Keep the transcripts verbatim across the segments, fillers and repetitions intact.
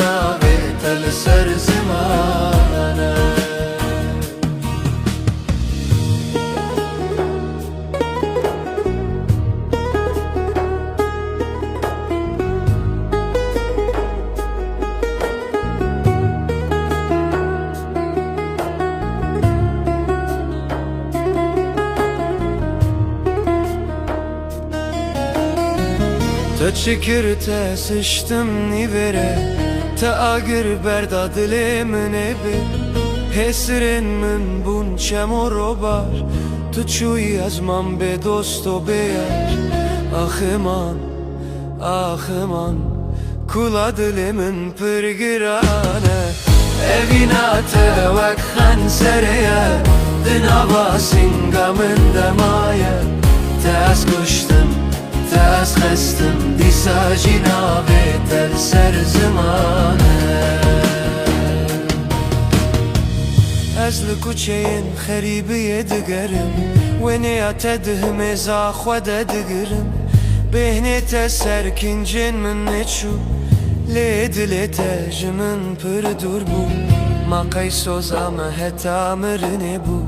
Navê te li ser ziman e. Te çi kir, te siştim nîvêre, te agir berda dilê min ê bê. Hêsirên min bûn çem û robar, tu çûyî ez mam bê dost û bê yar. Aximan, aximan, kula dilê min pir giran e. Evîna te wek xenserê ye, di nava singa min de maye. Te ez kuştim, te ez xestim, dîsa jî navê te li ser ziman e. Ez li kuçeyên xerîbiyê digerim, wêneya te di himêza xwe de digirim. Bêhnê te ser kincên min neçû, lê dilê te ji min pir dûr bû. Ma qey soza me heta mirinê bû,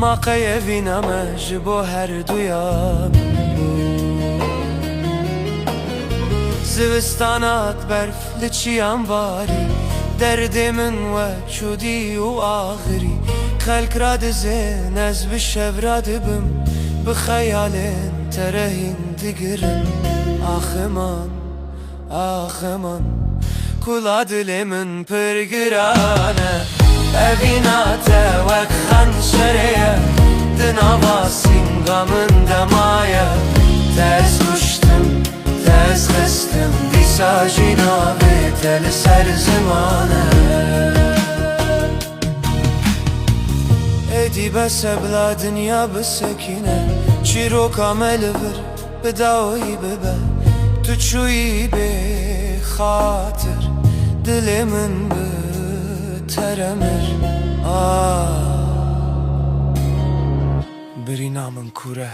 ma qey evîna me ji bo herduyan bû. Zivistan hat, berf li çiyan varî, derdê min we çûdî û axirî. Xelk radizên, ez bi şev radibim, bi xeyalên te re hîn digirim. Aximan, aximan, kula dilê min pir giran e. Evîna te wek xenserê ye, di nava singa min de maye. Te ez kuştim, te ez xistim, dîsa jî navê te li ser ziman e. Êdî bes e bila dinya bisekîne, çîroka me li vir bi dawî bibe. Tu çûyî bê xatir, dilê min bi te re mir. Ah, birîna min kûr e.